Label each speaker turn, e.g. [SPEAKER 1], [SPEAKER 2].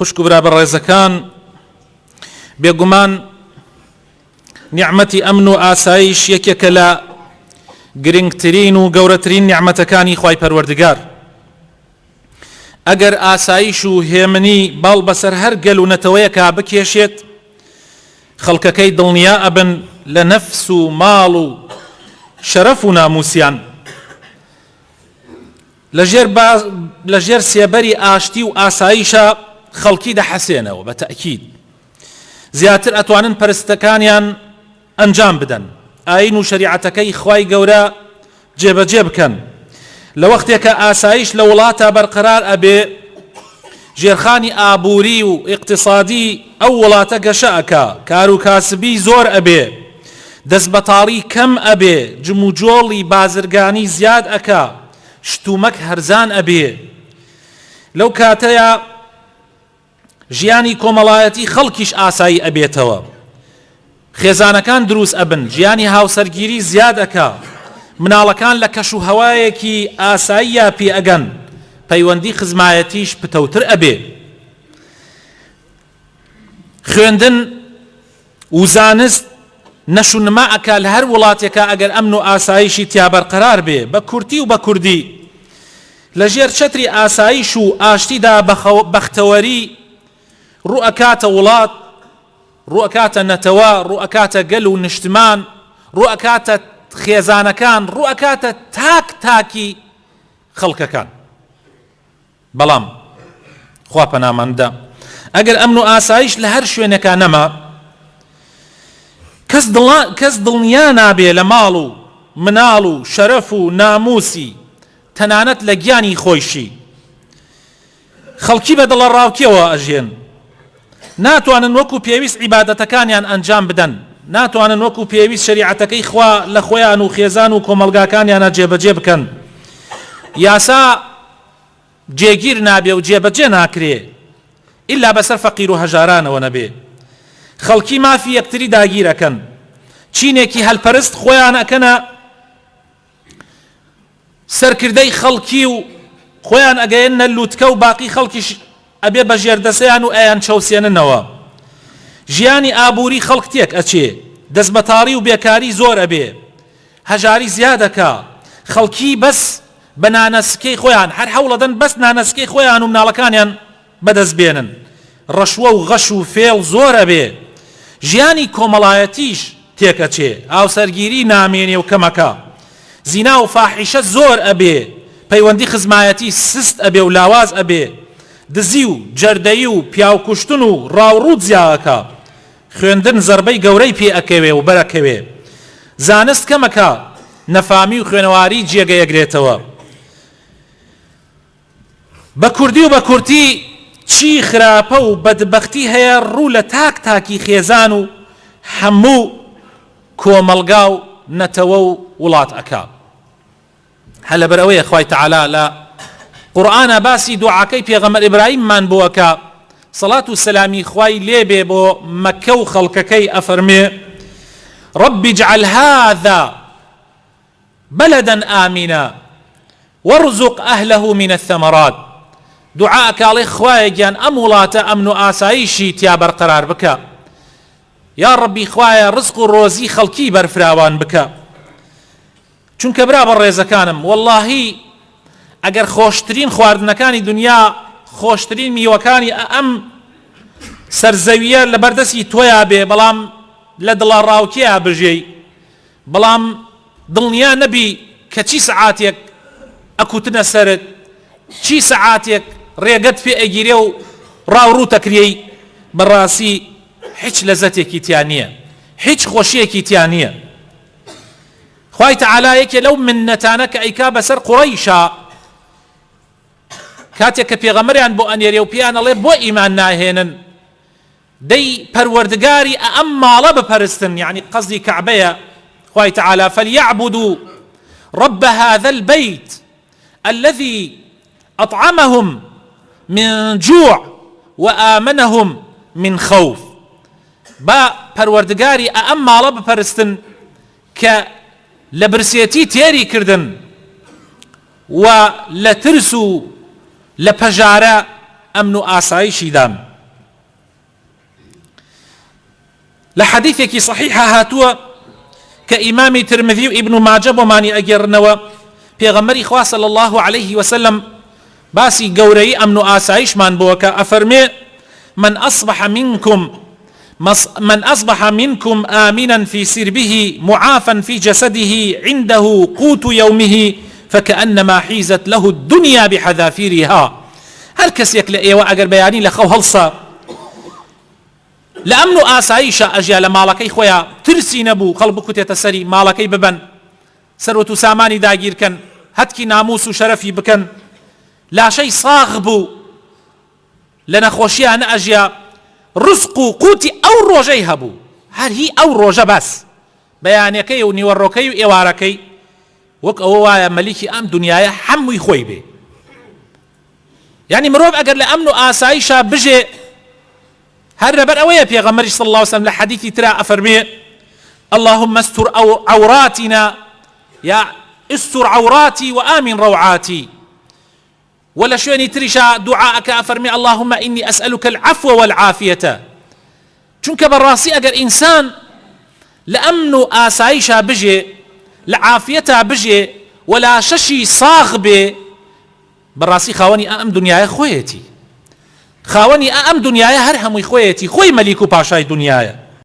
[SPEAKER 1] خوشک و برا بەڕێزەکان، بێگومان نیعمەتی ئەمن و ئاسایش یەکێکە لە گرنگترین و گەورەترین نیعمەتەکانی خوای پەروەردگار. ئەگەر ئاسایش و هێمنی باڵ بەسەر هەر گەل و نەتەوەیەکا بکێشێت، خەڵکەکەی دڵنیا ئەبن لە نەفس و ماڵ و شەرەف و ناموسیان. لە ژێر سێبەری ئاشتی و ئاسایشا خەڵکی دەحەسێنەوە بە تەئکید زیاتر ئەتوانن پەرستەکانیان ئەنجام بدەن ئاین و شەریعەتەکەی خوای گەورە جێبەجێ بکەن لە وەختێکە ئاسایش لە وڵاتە بەرقەرار ئەبێ ژێرخانی ئابووری و ئیقتسادی ئەو وڵاتە گەشە ئەکا کار و کاسبی زۆر ئەبێ دەستبەتاڵی کەم ئەبێ، جموجۆڵی بازرگانی زیاد ئەکا، شتومەک هەرزان ئەبێ. لەو کاتەیا ژیانی کۆمەڵایەتی خەڵکیش ئاسایی ئەبێتەوە. خێزانەکان دروست ئەبن، ژیانی هاوسەرگیری زیاد ئەکا، مناڵەکان لە کەش و هەوایەکی ئاساییا پێ ئەگەن، پەیوەندی خزمایەتیش پتەوتر ئەبێ. خوێندن و زانست نەشونما ئەکا لە هەر وڵاتێکا ئەگەر ئەمن و ئاسایشی تیا بەرقەرار بێ، بە کورتی و بە کوردی لە ژێر چەتری ئاسایش و ئاشتیدا بەختەوەری ڕوو ئەکاتە وڵات، ڕوو ئەکاتە نەتەوە، ڕوو ئەکاتە گەل و نیشتمان، ڕوو ئەکاتە خێزانەکان، ڕوو ئەکاتە تاک تاکی خەڵکەکان. بەڵام خوا پەنامان بدا ئەگەر ئەمن و ئاسایش لە هەر شوێنێکا نەما کەس دڵ کەس دڵنیا نابێ لە ماڵ و مناڵ و شەرەف و ناموسی تەنانەت لە گیانی خۆیشی خەڵکی بە دڵەڕاوکێوە ئەژێن ناتوانن وەکو پێویست عیبادەتەکانیان ئەنجام بدەن ناتوانن وەکو پێویست شەریعەتەکەی خوا لە خۆیان و خێزان و کۆمەڵگاکانیانە جێبەجێ بکەن یاسا جێگیر نابێ و جێبەجێ ناکرێ ئیلا بەسەر فەقیر و هەژارانەوە نەبێ. خەڵکی مافی یەکتری داگیر ئەکەن. چینێکی هەلپەرست خۆیان ئەکەنە سەرکردەی خەڵکی و خۆیان ئەگەیەننە لوتکە و باقی خەڵکیش ئەبێ بە ژێردەسەیان و ئەیانچەوسێننەوە. ژیانی ئابووری خەڵک تێک ئەچێ. دەستبەتاڵی و بێکاری زۆر ئەبێ. هەژاری زیاد ئەکا. خەڵکی بەس بە نانە سکەی خۆیان هەر هەوڵەدەن بەس نانە سکەی خۆیان و مناڵەکانیان بەدەست بێنن ڕەشوە و غەش و فێڵ زۆر ئەبێ ژیانی کۆمەڵایەتیش تێک ئەچێ هاوسەرگیری نامێنێ و کەمەکا زینا و فاحیشە زۆر ئەبێ پەیوەندی خزمایەتی سست ئەبێ و لاواز ئەبێ دزی و جەردەیی و پیاوکوشتن و ڕاوڕووت زیا ئەکا خوێندن زەربەی گەورەی پێ ئەکەوێ و بەرئەکەوێ. زانست کەمەکا، نەفامی و خوێنەواری جێگەی ئەگرێتەوە. بە کوردی و بە کورتی چی خراپە و بەدبەختی هەیە ڕوو لە تاک تاکی خێزان و هەموو کۆمەڵگا و نەتەوە و وڵات ئەکا. هەر لەبەر ئەوەیە خوای تەعالا لە قورئانا باسی دوعاکەی پێغەمبەر ئیبراهیممان بۆ ئەکا سەڵات و سەلامی خوای لێ بێ بۆ مەککە و خەڵکەکەی ئەفەرموێ رب اجعل هذا بلدا آمنا وارزق أهله من الثمرات دوعا ئەکا ئەڵێ خوایە گیان ئەم وڵاتە ئەمن و ئاسایشی تیا بەرقەرار بکە یا ڕەبی خوایە ڕزق و ڕۆزی خەڵکی بەرفراوان بکە چونکە برا بەڕێزەکانم وەڵاهی ئەگەر خۆشترین خواردنەکانی دنیا خۆشترین میوەکانی ئەم سەرزەویە لە بەردەستی تۆیا بێ بەڵام لە دڵە ڕاوکێیا بژێی بەڵام دڵنیا نەبی کە چی سەعاتێک ئەکوتنە سەرت چی سەعاتێک ڕێگەت پێ ئەگیرێ و ڕاوڕووتەکرێی بەڕاستی هیچ لەزەتێکی تیا نییە هیچ خۆشیەکی تیا نییە خوای تەعالا یەکێ لەو منەتانە کە ئەیکا بەسەر قوڕەیشا کاتێک کە پێغەمبەریان بۆ ئەنێرێ و پێیان ئەڵێ بۆ ئیمان ناهێنن دەی پەروەردگاری ئەم ماڵە بپەرستن یعنی قەزی کەعبەیە خوای تەعالا فلیعبدوا رب هذا البيت الذي أطعمهم من جوع وآمنهم من خوف با پەروەردگاری ئەم ماڵە بپەرستن کە لە برسێتی تێری کردن و لە ترس و لە پەژارە ئەمن و ئاسایشی دان. لە حەدیثێکی صحیحا هاتووە کە ئیمامی ترمذی و ئیبن ماجە بۆمانی ئەگێڕنەوە، پێغەمبەری خوا صلی اللە علیه وسلم باسی گەورەیی ئەمن و ئاسایشمان بۆ ئەکا ئەفەرموێ، من اصبح منکم من اصبح منکم آمنا فی سربه معافا فی جسده عنده قوت یومه فکأنما حیزت له الدنیا بحذافیرها هەر کەسێک لە ئێوە ئەگەر بەیانی لە خەو هەڵسا لە ئەمن و ئاسایشا ئەژیا لە ماڵەکەی خۆیا ترسی نەبوو خەڵک بکوتێتە سەری ماڵەکەی ببەن سەروەت و سامانی داگیرکەن هەتکی ناموس و شەرەفی بکەن لاشەی ساغ بوو لە نەخۆشیا نەئەژیا ڕزق و قوتی ئەو ڕۆژەی هەبوو هەر هی ئەو ڕۆژە بەس بەیانەکەی و نیوەڕۆکەی و ئێوارەکەی وەک ئەوە وایە مەلیکی ئەم دنیاە هەمووی خۆی بێ یعنی مرۆڤ ئەگەر لە ئەمن و ئاسایشا بژێ هەر لەبەر ئەوەیە پێغەمبەریش صلی اللە علیە وسلم لە حەدیثی ترا ئەفەرموێ اللهم استر عوراتنا یا استر عوراتی وآمن روعاتی و لە شوێنی تریشا دوعا ئەکا ئەفەرمێ اللهم إني أسألك العفو والعافية چونکە بەڕاستی ئەگەر ئینسان لە ئەمن و ئاسایشا بژێ لە عافیەتا بژێ و لاشەشی ساغ بێ بەڕاستی خاوەنی ئا ئەم دونیایە خۆیەتی خاوەنی ئا ئەم دونیایە هەر هەمووی خۆیەتی خۆی مەلیک و پاشای دونیایە.